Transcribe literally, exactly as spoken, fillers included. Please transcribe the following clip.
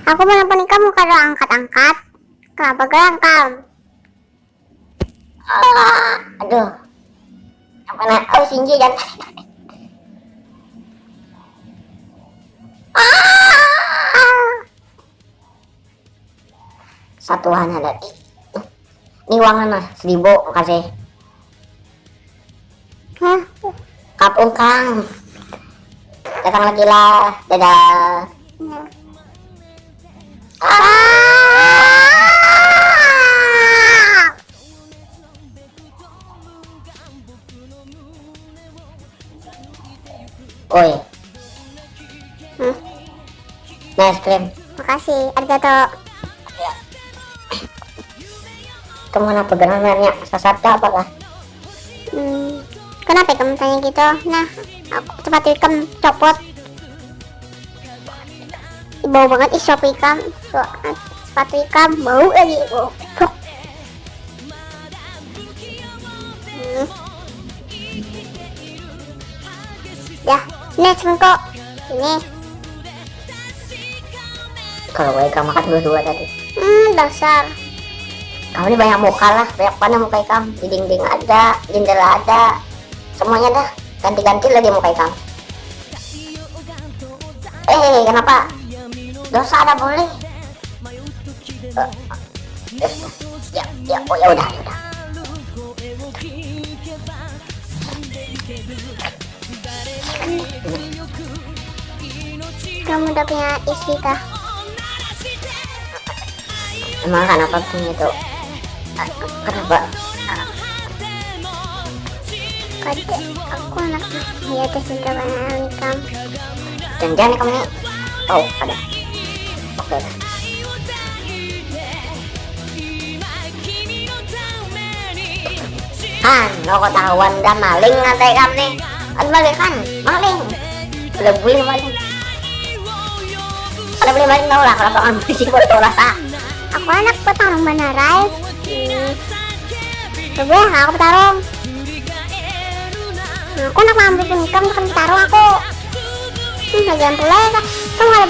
Aku menelpon ikam kada angkat-angkat. Kenapa garang kam? Aduh. Apa nak? Oh, Sinji jangan. Ah! Satuan ada. Ini uangnya nah, seribu, makasih. Hah? Kapung Kang. Datang lagi lah. Dadah. Ah! Oi. Hmm? Nah, es krim. Makasih, arigato. Ya. Kamu kenapa gerangannya? Sasat apa lah? Hmm. Kenapa kamu tanya gitu? Nah, aku, sepatu ikam copot. Bau banget ih, sepatu ikam. Sepatu ikam bau lagi. Oh, hmm. Ya, next mengko. Ini. Kalau baik kamu makan dua-dua tadi. Hmm, dasar. Kamu ini banyak muka lah, banyak mana muka ikam. Di dinding ada, jendela ada. Semuanya dah, ganti-ganti lagi muka ikam. Eh, kenapa? Dosa ada boleh. Eh, eh, ya, ya, oh ya udah, ya udah. Kamu udah punya istri kah? Emang kenapa punya itu? Kenapa? Kada, aku anak ya tercinta banget nikam. Jangan-jangan kamu tahu ada. Oke. Han, lo ketahuan dah maling ngatai kam nih. Kan balik kan, maling. Udah boleh maling. Udah boleh maling tau lah kalau orang polisi buat tau rasa. Aku anak petarung banarai. Hmm. Coba ya, aku petarung. Nah, aku nak ambil pun ikam tekan petarung aku. Hmm, lagian pula ya, kamu ada